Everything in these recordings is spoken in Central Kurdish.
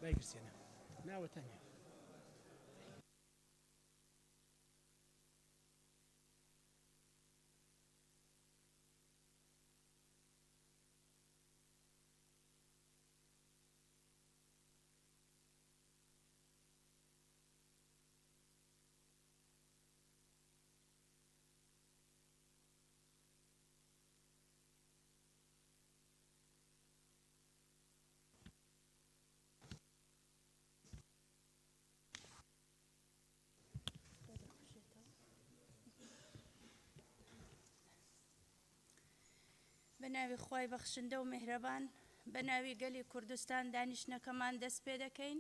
ڕایگرسێنە ناوەتەنێ. بە ناوی خوای بەخشندە و میهرەبان، بە ناوی گەلی کوردستان دانیشتنەکەمان دەست پێ دەکەین.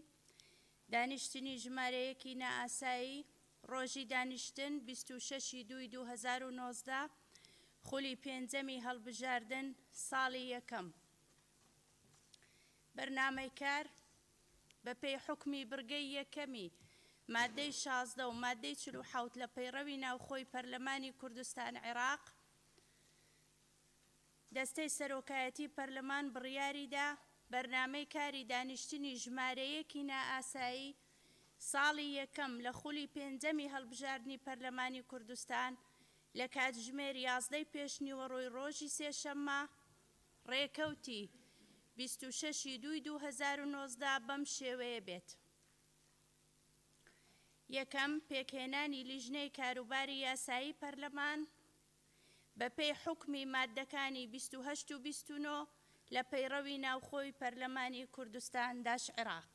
دانیشتنی ژمارە یەکی نائاسایی، ڕۆژی دانیشتن 26 ی دووی 2019، خولی پێنجەمی هەڵبژاردن، ساڵی یەکەم. بەرنامەی کار، بەپێی حوکمی بڕگەی یەکەمی مادەی 16 و مادەی 47 لە پەیڕەوی ناوخۆی پەرلەمانی کوردستان-عێراق، دەستەی سەرۆکایەتی پەرلەمان بڕیاریدا بەرنامەی کاری دانیشتنی ژمارە یەکی نائاسایی ساڵی یەکەم لە خولی پێنجەمی هەڵبژاردنی پەرلەمانی کوردستان لە کاتژمێر یازدەی پێشنیوەڕۆی ڕۆژی سێشەممە ڕێکەوتی 26 ی دووی 2019 بەم شێوەیە بێت. یەکەم، پێکهێنانی لیژنەی کاروباری یاسایی پەرلەمان. بەپێی حوکمی ماددەکانی 28 و 29 لە پەیڕەوی ناوخۆی پەرلەمانی کوردستان داش عێراق.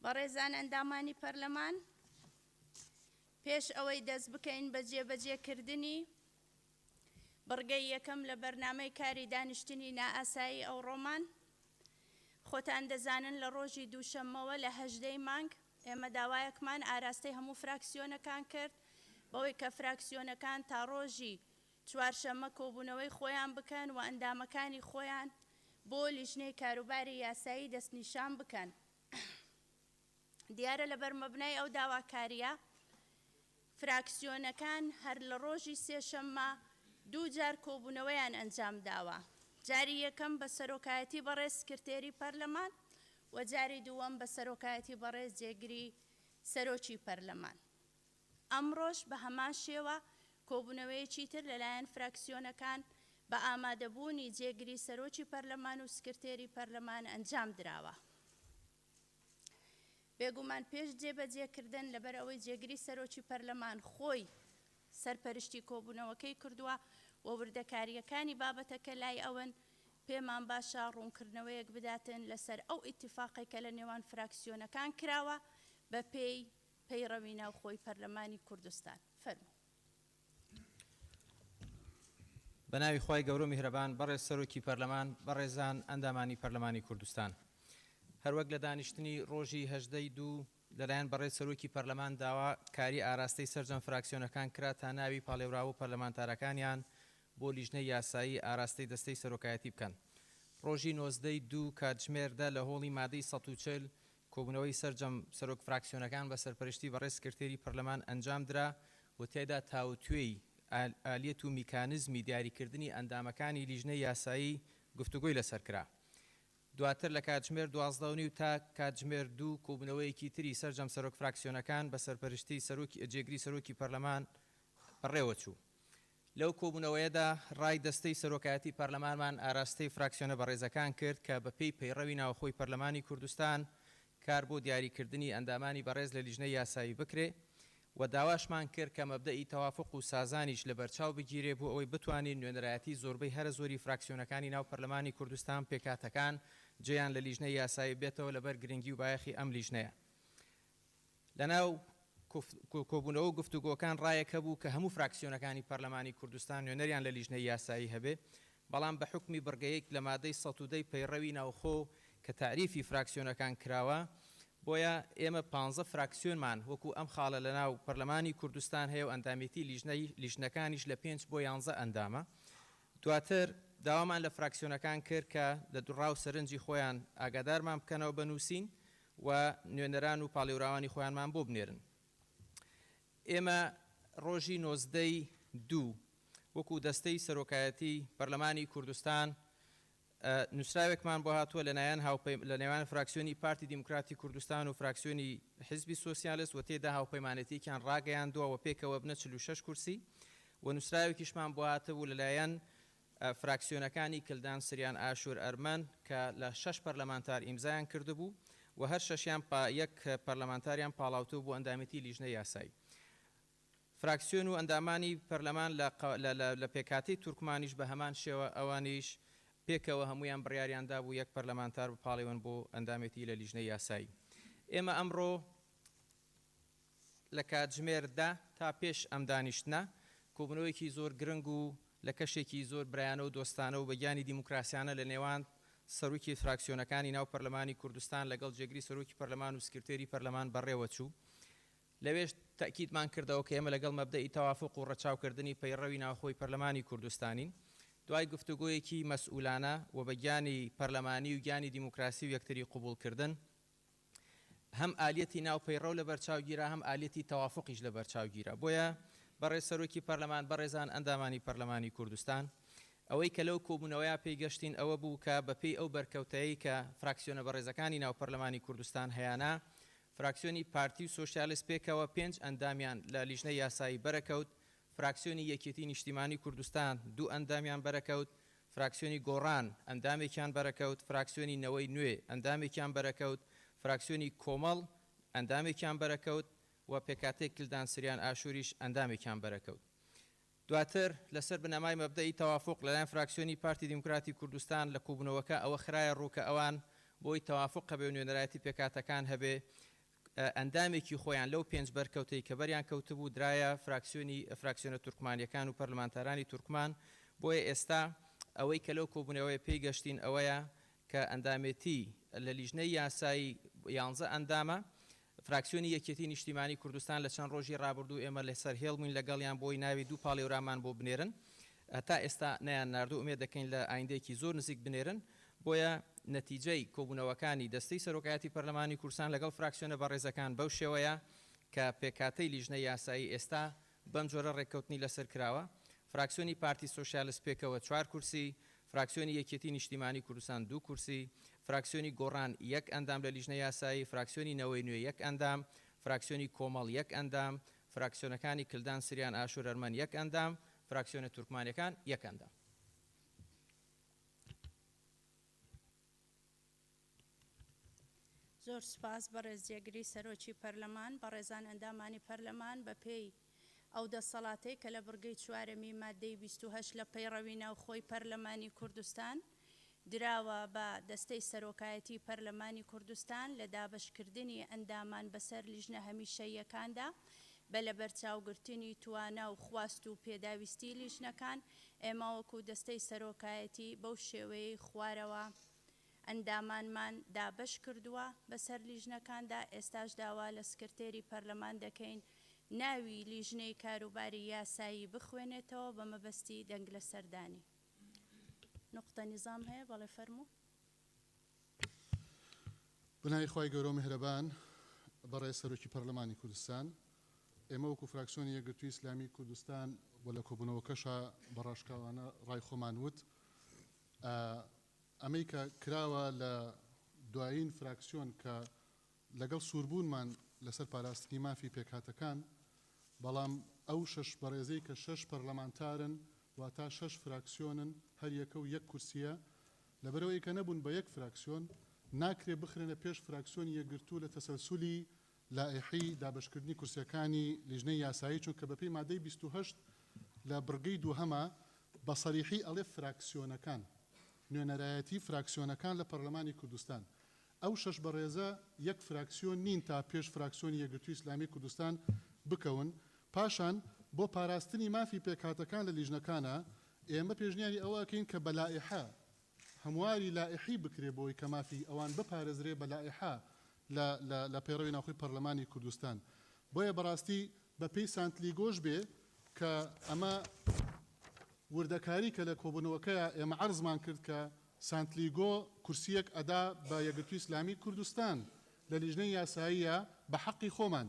بەڕێزان ئەندامانی پەرلەمان، پێش ئەوەی دەست بکەین بە جێبەجێکردنی بڕگەی یەکەم لە بەرنامەی کاری دانیشتنی نائاسایی ئەوڕۆمان، خۆتان دەزانن لە ڕۆژی دووشەممەوە لە 18 ی مانگ ئێمە داوایەکمان ئاراستەی هەموو فراکسیۆنەکان کرد بەوەی کە فراکسیۆنەکان تا ڕۆژی چوارشەممە کۆبوونەوەی خۆیان بکەن و ئەندامەکانی خۆیان بۆ لیژنەی کاروباری یاسایی دەستنیشان بکەن. دیارە لەبەر مەبنای ئەو داواکارییە، فراکسیۆنەکان هەر لە ڕۆژی سێشەممە دوو جار کۆبوونەوەیان ئەنجام داوە، جاری یەکەم بە سەرۆکایەتی بەڕێز سکرتێری پەرلەمان و جاری دووەم بە سەرۆکایەتی بەڕێز جێگری سەرۆکی پەرلەمان. ئەمڕۆش بە هەمان شێوە کۆبوونەوەیەکی تر لەلایەن فراکسیۆنەکان بە ئامادەبوونی جێگری سەرۆکی پەرلەمان و سکرتێری پەرلەمان ئەنجام دراوە. بێگومان پێش جێبەجێکردن، لەبەرئەوەی جێگری سەرۆکی پەرلەمان خۆی سەرپەرشتی کۆبوونەوەکەی کردووە و وردەکارییەکانی بابەتەکە لای ئەون، پێمان باشە ڕوونکردنەوەیەک بداتن لەسەر ئەو ئیتیفاقەی کە لە نێوان فراکسیۆنەکان کراوە بەپێی پەیڕەوی ناوخۆی پەرلەمانی کوردستان. فەرموو. بە ناوی خوای گەورە و میهرەبان بەڕێز سەرۆکی پەرلەمان، بەڕێزان ئەندامانی پەرلەمانی کوردستان. هەروەک لە دانیشتنی ڕۆژی 18 ی دوو لەلایەن بەڕێز سەرۆکی پەرلەمان داوا کاری ئاراستەی سەرجەم فراکسیۆنەکان کرا تا ناوی پاڵێوراو و پەرلەمانتارەکانیان بۆ لیژنەی یاسایی ئاراستەی دەستەی سەرۆکایەتی بکەن. ڕۆژی 19 ی دوو کاتژمێر دە لە هۆڵی مادەی 140 کۆبوونەوەی سەرجەم سەرۆک فراکسیۆنەکان بە سەرپەرشتی بەڕێز سکرتێری پەرلەمان ئەنجامدرا و تیایدا تاوتوێی ئالیەت و میکانزمی دیاریکردنی ئەندامەکانی لیژنەی یاسایی گفتوگۆی لەسەر کرا. دواتر لە کاتژمێر 12 و نیو تا کاتژمێر دوو کۆبوونەوەیەکی تری سەرجەم سەرۆک فراکسیۆنەکان بە سەرپەرشتی سەرۆکی جێگری سەرۆکی پەرلەمان بەڕێوەچوو. لەو کۆبوونەوەیەدا ڕای دەستەی سەرۆکایەتی پەرلەمانمان ئاراستەی فراکسیۆنە بەڕێزەکان کرد کە بەپێی پەیڕەوی ناوخۆی پەرلەمانی کوردستان کار بۆ دیاریکردنی ئەندامانی بەڕێز لە لیژنەی یاسایی بکرێ و داواشمان کرد کە مەبدەئی تەوافوق و سازانیش لەبەرچاو بگیرێ بۆ ئەوەی بتوانین نوێنەرایەتی زۆربەی هەرە زۆری فراکسیۆنەکانی ناو پەرلەمانی کوردستان پێکهاتەکان جێیان لە لیژنەی یاسایی بێتەوە لەبەر گرنگی و بایەخی ئەم لیژنەیە. لەناو کۆبوونەوە و گفتوگۆکان ڕایەک هەبوو کە هەموو فراکسیۆنەکانی پەرلەمانی کوردستان نوێنەریان لە لیژنەی یاسایی هەبێ، بەڵام بە حوکمی بڕگەیەک لە مادەی 110 ی پەیڕەوی ناوخۆ کە تاریفی فراکسیۆنەکان کراوە، بۆیە ئێمە پانزە فراکسیۆنمان وەکو ئەم خاڵە لەناو پەرلەمانی کوردستان هەیە و ئەندامێتی لیژنەی لیژنەکانیش لە پێنج بۆ یانزە ئەندامە. دواتر داوامان لە فراکسیۆنەکان کرد کە لە ڕا و سەرنجی خۆیان ئاگادارمان بکەنەوە بە نووسین. و نوێنەران و پاڵێوراوانی خۆیانمان بۆ بنێرن. ئێمە ڕۆژی 19 ی دوو وەکو دەستەی سەرۆکایەتی پەرلەمانی کوردستان نووسراوێکمان بۆ هاتووە لەلایەن لە نێوان فراکسیۆنی پارتی دیموکراتی کوردستان و فراکسیۆنی حیزبی سۆسیالست و تێدا هاوپەیمانێتیەکیان ڕاگەیاندووە و پێکەوە بنە 46 کورسی و نووسراوێکیشمان بۆ هاتبوو لەلایەن فراکسیۆنەکانی کلدان سریان ئاشور ئەرمەن کە لە شەش پەرلەمانتار ئیمزایان کردبوو و هەر شەشیان یەک پەرلەمانتاریان پاڵاوتوو بۆ ئەندامێتی لیژنەی یاسایی. فراکسیۆن و ئەندامانی پەرلەمان لە لە پێکهاتەی تورکمانیش بە هەمان شێوە ئەوانیش پێکەوە هەموویان بڕیاریان دابوو یەک پەرلەمانتار بپاڵێون بۆ ئەندامێتی لە لیژنەی یاسایی. ئێمە ئەمڕۆ لە کاتژمێر دە تا پێش ئەم دانیشتنە کۆبوونەوەیەکی زۆر گرنگ و لە کەشێکی زۆر برایانە و دۆستانە و بە گیانی دیموکراسیانە لە نێوان سەرۆکی فراکسیۆنەکانی ناو پەرلەمانی کوردستان لەگەڵ جێگری سەرۆکی پەرلەمان و سکرتێری پەرلەمان بەڕێوەچوو. لەوێش تەئکیدمان کردەوە کە ئێمە لەگەڵ مەبدەئی تەوافوق و ڕەچاوکردنی پەیڕەوی ناوخۆی پەرلەمانی کوردستانین. دوای گفتوگۆیەکی مەسئولانە و بە گیانی پەرلەمانی و گیانی دیموکراسی و یەکتری قبوڵکردن، هەم ئالیەتی ناو پەیڕەو لەبەرچاو گیرا، هەم ئالیەتی تەوافوقیش لەبەرچاو گیرا. بۆیە بەڕێز سەرۆکی پەرلەمان، بەڕێزان ئەندامانی پەرلەمانی کوردستان، ئەوەی کە لەو کۆبوونەوەیە پێی گەشتین ئەوە بوو کە بەپێی ئەو بەرکەوتەی کە فراکسیۆنە بەڕێزەکانی ناو پەرلەمانی کوردستان هەیانە، فراکسیۆنی پارتی و سۆسیالست پێکەوە پێنج ئەندامیان لە لیژنەی یاسایی بەرەکەوت، فراکسیۆنی یەکێتی نیشتیمانی کوردستان دوو ئەندامیان بەرەکەوت، فراکسیۆنی گۆڕان ئەندامێکیان بەرەکەوت، فراکسیۆنی نەوەی نوێ ئەندامێکیان بەرەکەوت، فراکسیۆنی کۆمەڵ ئەندامێکیان بەرەکەوت و پێکهاتەی کلدان سریان ئاشوریش ئەندامێکیان بەرەکەوت. دواتر لەسەر بنەمای مەبدەئی تەوافوق لەلایەن فراکسیۆنی پارتی دیموکراتی کوردستان لە کۆبوونەوەکە ئەوە خرایە ڕوو کە ئەوان بۆی تەوافوق هەبێ و نوێنەرایەتی پێکهاتەکان هەبێ ئەندامێکی خۆیان لەو پێنج بەرکەوتەی کە بەریان کەوتبوو درایە فراکسیۆنی فراکسیۆنە تورکمانیەکان و پەرلەمانتارانی تورکمان بۆیە ئێستا ئەوەی کە لەو کۆبوونەوەیە پێی گەشتین ئەوەیە کە ئەندامێتی لە لیژنەی یاسایی یانزە ئەندامە فراکسیۆنی یەکێتی نیشتیمانی کوردستان لە چەند ڕۆژی ڕابردوو ئێمە لەسەر هێڵ بووین لەگەڵیان بۆی ناوی دوو پاڵێورامان بۆ بنێرن هەتا ئێستا نەیان ناردوو ئومێد دەکەین لە ئایندەیەکی زۆر نزیک بنێرن بۆیە نەتیجەی کۆبوونەوەکانی دەستەی سەرۆکایەتی پەرلەمانی کوردستان لەگەڵ فراکسیۆنە بەڕێزەکان بەو شێوەیە کە پێکهاتەی لیژنەی یاسایی ئێستا بەم جۆرە ڕێککەوتنی لەسەر کراوە، فراکسیۆنی پارتی سۆسیالست پێکەوە چوار کورسی، فراکسیۆنی یەکێتی نیشتیمانی کوردستان دوو کورسی، فراکسیۆنی گۆڕان یەک ئەندام لە لیژنەی یاسایی، فراکسیۆنی نەوەی نوێ یەک ئەندام، فراکسیۆنی کۆمەڵ یەک ئەندام، فراکسیۆنەکانی کلدان سریان ئاشور ئەرمەن یەک ئەندام، فراکسیۆنە تورکمانیەکان یەک ئەندام. زۆر سوپاس بەڕێز جێگری سەرۆکی پەرلەمان، بەڕێزان ئەندامانی پەرلەمان بەپێی ئەو دەسەڵاتەی کە لە بڕگەی چوارەمی ماددەی 28 لە پەیڕەوی ناوخۆی پەرلەمانی کوردستان دراوە بە دەستەی سەرۆکایەتی پەرلەمانی کوردستان لە دابەشکردنی ئەندامان بەسەر لیژنە هەمیشەییەکاندا بە لەبەرچاوگرتنی توانا و خواست و پێداویستی لیژنەکان ئێمە وەکو دەستەی سەرۆکایەتی بەو شێوەیەی خوارەوە ئەندامانمان دابەش کردووە بەسەر لیژنەکاندا، ئێستاش داوا لە سکرتێری پەرلەمان دەکەین ناوی لیژنەی کاروباری یاسایی بخوێنێتەوە بە مەبەستی دەنگ لەسەردانی. نوقتە نیزام هەیە؟ بەڵێ فەرموو. بەناوی خوای گەورەو میهرەبان بەڕێز سەرۆکی پەرلەمانی کوردستان ئێمە وەکو فراکسیۆنی یەکگرتووی ئیسلامی کوردستان و لە کۆبوونەوەکەشا بە ڕاشکاوانە ڕای خۆمان وت ئەمەی کە کراوە لە دوایین فراکسیۆن کە لەگەڵ سووربوونمان لەسەر پاراستنی مافی پێکهاتەکان، بەڵام ئەو شەش بەڕێزەی کە شەش پەرلەمانتارن واتا شەش فراکسیۆنن هەر یەکە و یەک کورسییە، لەبەرئەوەی کە نەبوون بە یەک فراکسیۆن ناکرێ بخرێنە پێش فراکسیۆنی یەکگرتوو لە تەسەلسولی لائیحی دابەشکردنی کورسیەکانی لیژنەی یاسایی چونکە بەپێی مادەی 28 لە بڕگەی دووهەما بە سەریحی ئەڵێ فراکسیۆنەکان نوێنەرایەتی فراکسیۆنەکان لە پەرلەمانی کوردستان ئەو شەش بەڕێزە یەک فراکسیۆن نین تا پێش فراکسیۆنی یەکگرتووی ئیسلامی کوردستان بکەون پاشان بۆ پاراستنی مافی پێکهاتەکان لە لیژنەکانا ئێمە پێشنیاری ئەوە ئەکەین کە بە لائیحە هەمواری لائیحی بکرێ بۆی کە مافی ئەوان بپارێزرێ بە لائیحە لە لە لە پەیڕەوی ناوخۆی پەرلەمانی کوردستان بۆیە بەڕاستی بە پێی سانتلیگۆش بێ کە ئەمە وردەکاری کە لە کۆبوونەوەکەیا ئێمە عەرزمان کرد کە سانتلیگۆ کورسییەک ئەدا بە یەکگرتووی ئیسلامی کوردستان. لە لیژنەی یاساییە بە حەقی خۆمان.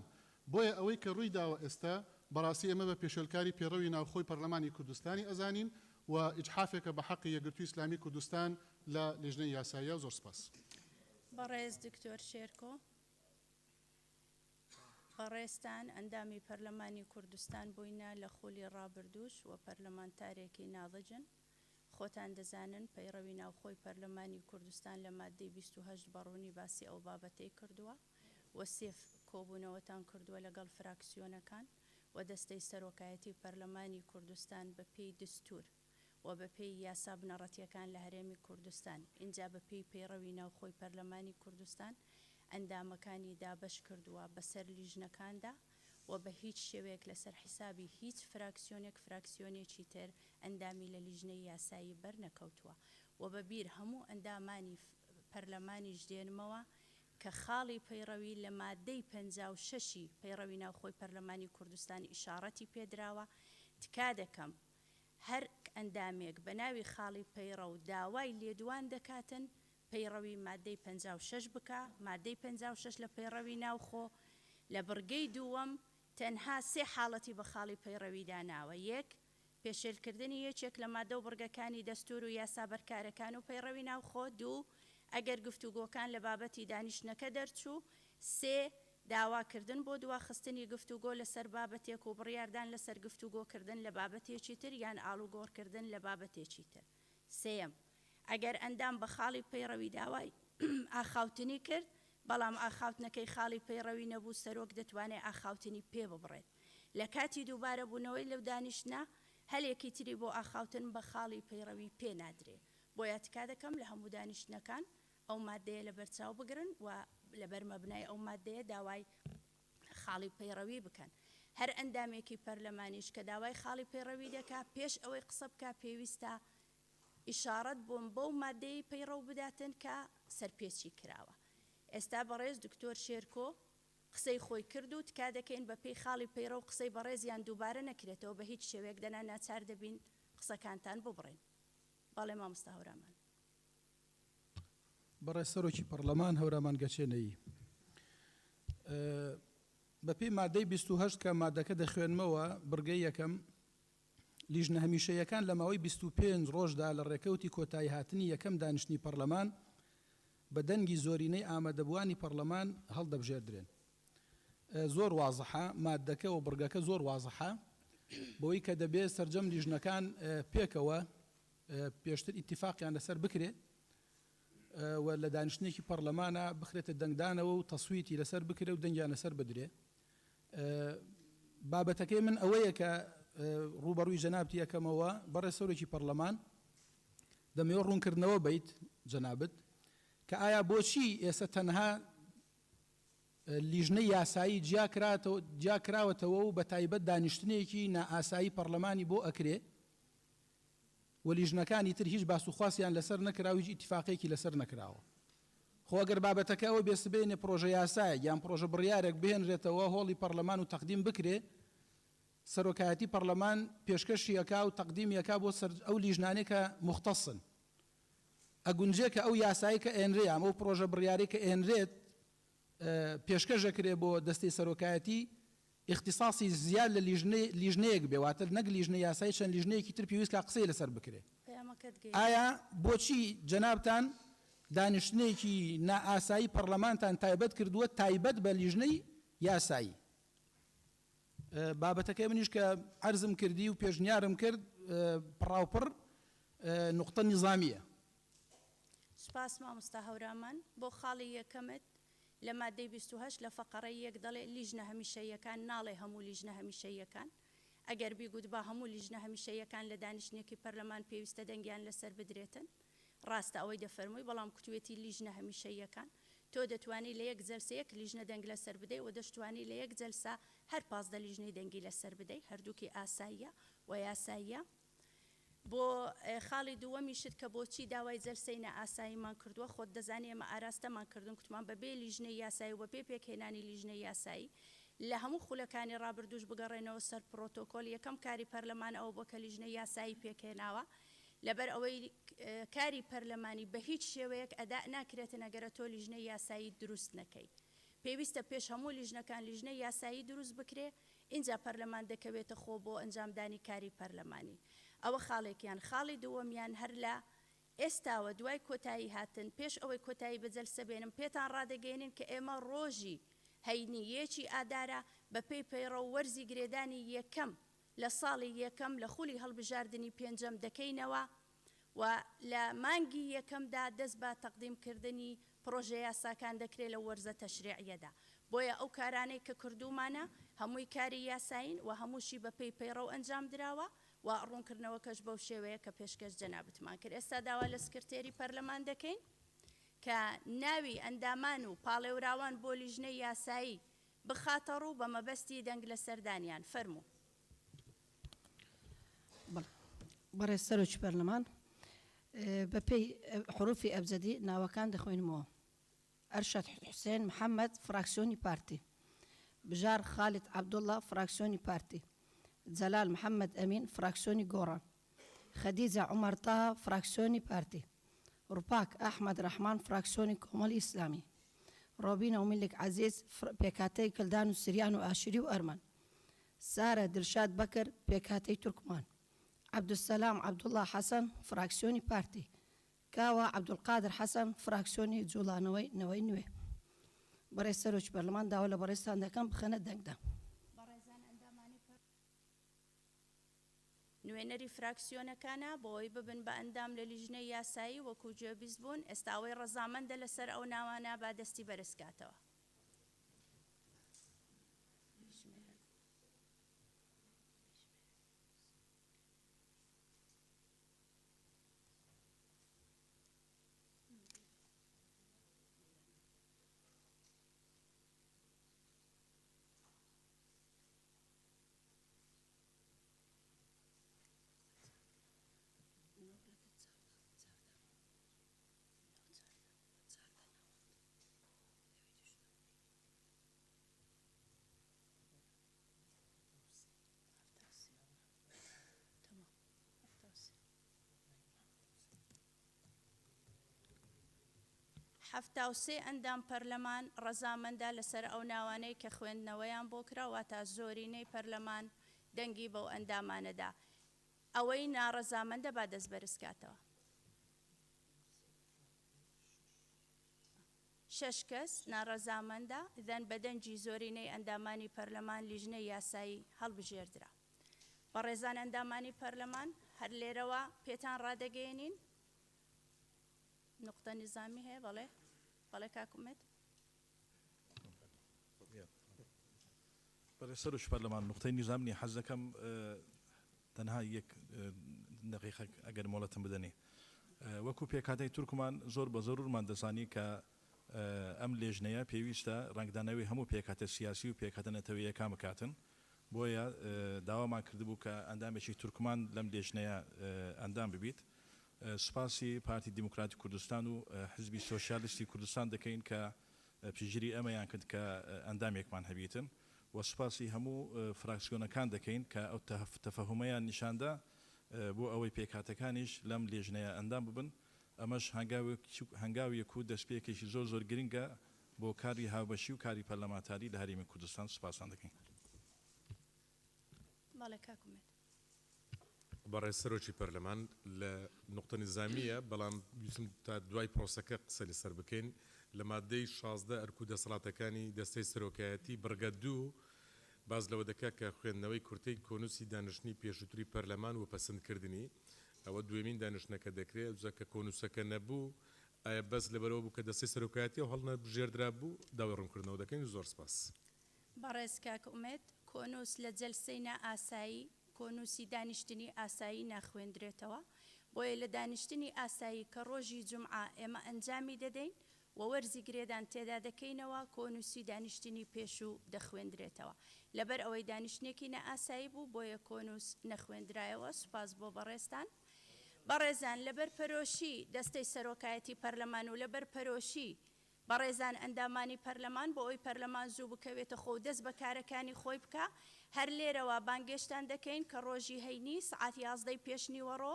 بۆیە ئەوەی کە ڕووی داوە ئێستا بەڕاستی ئێمە بە پێشێلکاری پێڕەوی ناوخۆی پەرلەمانی کوردستانی ئەزانین و ئیجحافێکە بە حەقی یەکگرتووی ئیسلامی کوردستان لە لیژنەی یاساییە. زۆر سپاس. بەڕێز دکتۆر شێرکۆ. بەڕێزتان ئەندامی پەرلەمانی کوردستان بووینە لە خولی ڕابردووش و پەرلەمانتارێکی ناضجن. خۆتان دەزانن پەیڕەوی ناوخۆی پەرلەمانی کوردستان لە ماددەی 28 بە ڕوونی باسی ئەو بابەتەی کردووە و سێ کۆبوونەوەتان کردووە لەگەڵ فراکسیۆنەکان و دەستەی سەرۆکایەتی پەرلەمانی کوردستان بە پێی دستور و بە پێی یاسا بنەڕەتیەکان لە هەرێمی کوردستان ئینجا بە پێی پەیڕەوی ناوخۆی پەرلەمانی کوردستان ئەندامەکانی دابەش کردووە بەسەر لیژنەکاندا و بە هیچ شێوەیەک لەسەر حیسابی هیچ فراکسیۆنێک فراکسیۆنێکی تر ئەندامی لە لیژنەی یاسایی بەرنەکەوتووە و بە بیر هەموو ئەندامانی پەرلەمانیش دێنمەوە کە خاڵی پەیڕەوی لە مادەی 56 ی پەیڕەوی ناوخۆی پەرلەمانی کوردستان ئیشاڕەتی پێدراوە تکا دەکەم هەر ئەندامێک بە ناوی خاڵی پەیڕەو داوای لێدوان دەکاتن پەیڕەوی مادەی 56 بکا، مادەی 56 لە پەیڕەوی ناوخۆ لە بڕگەی دووەم تەنها سێ حاڵەتی بە خاڵی پەیڕەوی داناوە، یەک. پێشێلکردنی یەکێک لە مادە و بڕگەکانی دەستوور و یاسا بەرکارەکان و پەیڕەوی ناوخۆ، دوو. ئەگەر گفتوگۆکان لە بابەتی دانیشتنەکە دەرچوو، سێ. داواکردن بۆ دواخستنی گفتوگۆ لەسەر بابەتێک و بڕیاردان لەسەر گفتوگۆکردن لە بابەتێکی تر یان ئاڵوگۆڕکردن لە بابەتێکی تر. سێیەم، ئەگەر ئەندام بە خاڵی پەیڕەوی داوای ئاخاوتنی کرد، بەڵام ئاخاوتنەکەی خاڵی پەیڕەوی نەبوو، سەرۆک دەتوانێت ئاخاوتنی پێ ببڕێت. لە کاتی دووبارەبوونەوەی لەو دانیشتنە، هەلێکی تری بۆ ئاخاوتن بە خاڵی پەیڕەوی پێ نادرێ. بۆیە تکا دەکەم لە هەموو دانیشتنەکان ئەو ماددەیە لەبەرچاو بگرن و لەبەر مەبنای ئەو ماددەیە داوای خاڵی پەیڕەوی بکەن. هەر ئەندامێکی پەرلەمانیش کە داوای خاڵی پەیڕەوی دەکا، پێش ئەوەی قسە بکا پێویستە ئیشاڕەت بۆم بەو ماددەیەی پەیڕەو بداتن کە سەرپێچی کراوە. ئێستا بەڕێز دکتۆر شێرکۆ قسەی خۆی کرد و تکا دەکەین بە پێی خاڵی پەیڕەو قسەی بەڕێزیان دووبارە نەکرێتەوە بە هیچ شێوەیەک دەنا ناچار دەبین قسەکانتان ببڕین. بەڵێ مامۆستا هەورامان. بەڕێز سەرۆکی پەڕلەمان هەورامان گەچێنەیی بەپێی مادەی 28 کە مادەکە دەخوێنمەوە بڕگەی یەکەم لیژنە هەمیشەیەکان لە ماوەی 25 ڕۆژدا لە ڕێکەوتی کۆتایی هاتنی یەکەم دانیشتنی پەڕلەمان بە دەنگی زۆرینەی ئامادەبووانی پەڕلەمان هەڵدەبژێردرێن. زۆر وازحە مادەکە و بڕگەکە زۆر وازحە بەوەی کە دەبێ سەرجەم لیژنەکان پێکەوە پێشتر ئیتیفاقیان لەسەر بکرێ و لە دانیشتنێکی پەڕلەمانە بخرێتە دەنگدانەوە و تەسویتی لەسەر بکرێ و دەنگیان لەسەر بدرێ. بابەتەکەی من ئەوەیە کە ڕووبەڕووی جەنابتی ئەکەمەوە بەڕێز سەرۆکی پەڕلەمان، دەمەوێت ڕوونکردنەوە بەیت جەنابت کە ئایا بۆچی ئێستا تەنها لیژنەی یاسایی جیا کراوەتەوە و بەتایبەت دانیشتنێکی نائاسایی پەڕلەمانی بۆ ئەکرێ و لیژنەکانی تر هیچ باس و خواسیان لەسەر نەکرا و هیچ ئیتیفاقێکی لەسەر نەکراوە. خۆ ئەگەر بابەتەکە ئەوە بێ سبەینێ پڕۆژە یاسایەک یان پڕۆژە بڕیارێک بهێنرێتەوە هۆڵی پەڕلەمان و تەقدیم بکرێ، سەرۆکایەتی پەڕلەمان پێشکەشی ئەکا و تەقدیمی ئەکا بۆ سەر ئەو لیژنانەی کە موختەسن. ئەگونجێ کە ئەو یاسایەی کە ئێنرێ یان ئەو پڕۆژە بڕیارەی کە ئێنرێت پێشکەش ئەکرێ بۆ دەستەی سەرۆکایەتی ئیختیساسی زیاد لە لیژنەی لیژنەیەک بێ واتە نەک لیژنەی یاسایی چەند لیژنەیەکی تر پێویست کا قسەی لەسەر بکرێ. پەیامەکەت گەیشت. ئایا بۆچی جەنابتان دانیشتنێکی نائاسایی پەڕلەمانتان تایبەت کردووە تایبەت بە لیژنەی یاسایی؟ بابەتەکەی منیش کە عەرزم کردی و پێشنیارم کرد پڕاوپڕ نوقتە نیزامییە. سوپاس مامۆستا هەورامان. بۆ خاڵی یەکەمت لە مادەی 28 لە فەقەڕەی یەک دەڵێ لیژنە هەمیشەییەکان ناڵێ هەموو لیژنە هەمیشەییەکان. ئەگەر بیگوتبا هەموو لیژنە هەمیشەییەکان لە دانیشتنێکی پەرلەمان پێویستە دەنگیان لەسەر بدرێتن. ڕاستە ئەوەی دەفەرمووی بەڵام کوتوێتی لیژنە هەمیشەییەکان. تۆ دەتوانی لە یەک جەلسە یەک لیژنە دەنگ لەسەر بدەی و دەشتوانی لە یەک جەلسە هەر 15 لیژنەی دەنگی لەسەر بدەی هەردووکی ئاساییە و یاساییە. بۆ خاڵی دووەمیشت کە بۆچی داوای جەلسەی نائاساییمان کردووە، خۆت دەزانی ئێمە ئاراستەمان کردن کوتمان بە بێ لیژنەی یاسایی و بە بێ پێکهێنانی لیژنەی یاسایی لە هەموو خولەکانی ڕابردووش بگەڕێنەوە سەر پڕۆتۆکۆل یەکەم کاری پەرلەمان ئەوە بووە کە لیژنەی یاسایی پێکهێناوە لەبەر ئەوەی کاری پەرلەمانی بە هیچ شێوەیەک ئەداء ناکرێتن ئەگەرە تۆ لیژنەی یاسایی دروست نەکەی. پێویستە پێش هەموو لیژنەکان لیژنەی یاسایی دروست بکرێ ئینجا پەرلەمان دەکەوێتە خۆ بۆ ئەنجامدانی کاری پەرلەمانی. ئەوە خاڵێکیان. خاڵی دووەمیان هەر لە ئێستاوە دوای کۆتایی هاتن پێش ئەوەی کۆتایی بە جەلسە بێنم پێتان ڕادەگەیەنین کە ئێمە ڕۆژی هەینی یەکی ئادارە بە پێی پەیڕەو وەرزی گرێدانی یەکەم لە ساڵی یەکەم لە خولی هەڵبژاردنی پێنجەم دەکەینەوە و لە مانگی یەکەمدا دەست بە تەقدیم کردنی پڕۆژە یاساکان دەکرێت لەو وەرزە تەشریعیەدا. بۆیە ئەو کارانەی کە کردوومانە هەمووی کاری یاسایین و هەمووشی بە پێی پەیڕەو ئەنجام دراوە و ڕوونکردنەوەکەش بەو شێوەیە کە پێشکەش جەنابتمان کرد. ئێستا داوا لە سکرتێری پەرلەمان دەکەین کە ناوی ئەندامان و پاڵێوراوان بۆ لیژنەی یاسایی بخاتەڕوو بە مەبەستی دەنگ لەسەردانیان. فەرموو. بەڵێ بەڕێز سەرۆکی پەرلەمان، بەپێی حروفی ئەبجەدی ناوەکان دەخوێنمەوە، ئەرشەد حوسێن محەمەد، فراکسیۆنی پارتی، بژار خالید عەبدوڵڵا، فراکسیۆنی پارتی، جەلال محەمەد ئەمین، فراکسیۆنی گۆڕان، خەدیجە عومەر تەها، فراکسیۆنی پارتی، ڕوپاک ئەحمەد ڕەحمان، فراکسیۆنی کۆمەڵی ئیسلامی، ڕۆبینە میلک عەزیز، پێکهاتەی کلدان و سریان و ئاشوری و ئەرمەن، سارە دلشاد بەکر، پێکهاتەی تورکمان، عەبدولسەلام عەبدوڵا حەسەن، فراکسیۆنی پارتی، کاوە عەبدولقادر حەسەن، فراکسیۆنی جوڵانەوەی نەوەی نوێ. بەڕێز سەرۆکی پەرلەمان داوا لە بەڕێزتان دەکەم بخەنە دەنگدان. بەڕێزان ئەندامانی پەرلەمان نوێنەری فراکسیۆنەکانە بۆ ئەوەی ببن بە ئەندام لە لیژنەی یاسایی وەکو گوێبیست بوون، ئێستا ئەوەی ڕەزامەندە لەسەر ئەو ناوانە با دەستی بەرز کاتەوە. 73 ئەندام پەرلەمان ڕەزامەندە لەسەر ئەو ناوانەی کە خوێندنەوەیان بۆ کرا، واتا زۆرینەی پەرلەمان دەنگی بەو ئەندامانە دا. ئەوەی ناڕەزامەندە با دەست بەرز کاتەوە. شەش کەس ناڕەزامەندە، ئیذن بە دەنگی زۆرینەی ئەندامانی پەرلەمان لیژنەی یاسایی هەڵبژێردرا. بەڕێزان ئەندامانی پەرلەمان هەر لێرەوە پێتان ڕادەگەیەنین نوقتە نیزامی هەیە بەڵێ بەڵێ کاک ئومێد. بەڕێز سەرۆکی پەرلەمان نوقتەی نیزام نیە حەز دەکەم تەنها یەک دەقیقەک ئەگەر مۆڵەتم بدەنێ وەکو پێکهاتەی تورکمان زۆر بە زەرورمان دەزانی کە ئەم لێژنەیە پێویستە ڕەنگدانەوەی هەموو پێکهاتە سیاسی و پێکهاتە نەتەوەییەکان بکاتن بۆیە داوامان کردبوو کە ئەندامێکی تورکمان لەم لێژنەیە ئەندام ببیت سوپاسی پارتی دیموکراتی کوردستان و حزبی سۆسیالیستی کوردستان دەکەین کە پشتگیری ئێمەیان کرد کە ئەندامێکمان هەبیتن و سوپاسی هەموو فراکسیۆنەکان دەکەین کە ئەو تەفەهومەیان نیشاندا بۆ ئەوەی پێکهاتەکانیش لەم لێژنەیە ئەندام ببن، ئەمەش هەنگاوێک و دەستپێکێکی زۆر زۆر گرنگە بۆ کاری هاوبەشی و کاری پەرلەمانتاری لە هەرێمی کوردستان، سوپاستان دەکەین. بەڵێ کاک ئومێد. بەڕێز سەرۆکی پەرلەمان، لە نوقتە نیزامییە، بەڵام ویستم تا دوای پرۆسەکە قسە لەسەر بکەین. لە ماددەی 16 ئەرک و دەسەڵاتەکانی دەستەی سەرۆکایەتی، بڕگە دوو، باس لەوە دەکات کە خوێندنەوەی کورتەی کۆنووسی دانیشتنی پێشووتری پەرلەمان و پەسندکردنی، ئەوە دووەمین دانیشتنە کە دەکرێت، ئەوجا کە کۆنووسەکە نەبوو، ئایا بەس لەبەرئەوە بوو کە دەستەی سەرۆکایەتی ئەو هەڵنەبژێردرابوو؟ داوای ڕوونکردنەوە دەکەین. زۆر سپاس. بەڕێز کاک ئومێد، کۆنووس لە جەلسەی نائاسایی، کۆنووسی دانیشتنی ئاسایی ناخوێندرێتەوە، بۆیە لە دانیشتنی ئاسایی کە ڕۆژی جومعە ئێمە ئەنجامی دەدەین و وەرزی گرێدان تێدا دەکەینەوە، کۆنووسی دانیشتنی پێشوو دەخوێندرێتەوە. لەبەر ئەوەی دانیشتنێکی نائاسایی بوو، بۆیە کۆنووس نەخوێندرایەوە. سوپاس بۆ بەڕێزتان. بەڕێزان، لەبەر پەرۆشی دەستەی سەرۆکایەتی پەرلەمان و لەبەر پەرۆشی بەڕێزان ئەندامانی پەرلەمان بۆ ئەوەی پەرلەمان زوو بکەوێتە خۆ و دەست بە کارەکانی خۆی بکا، هەر لێرەوە بانگێشتان دەکەین کە ڕۆژی هەینی سەعات یازدەی پێش نیوەڕۆ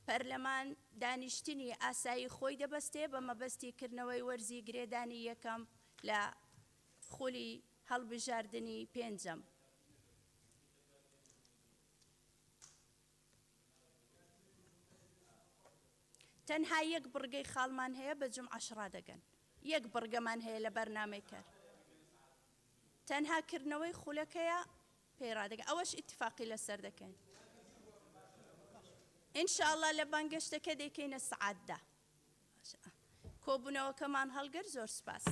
پەرلەمان دانیشتنی ئاسایی خۆی دەبەستێ بە مەبەستی کردنەوەی وەرزی گرێدانی یەکەم لە. خولی هەڵبژاردنی پێنجەم. تەنها یەک بڕگەی خاڵمان هەیە بە جومعەش ڕادەگەن. یەک بڕگەمان هەیە لە بەرنامەی کار. تەنها کردنەوەی خولەکەیە پێی ڕادەگەن. ئەوەش ئیتفاقی لەسەر دەکەین. ان شاء اللە لە بانگەشتەکە دەیکەینە سەعات دە. کۆبوونەوەکەمان هەڵگرت زۆر سوپاس.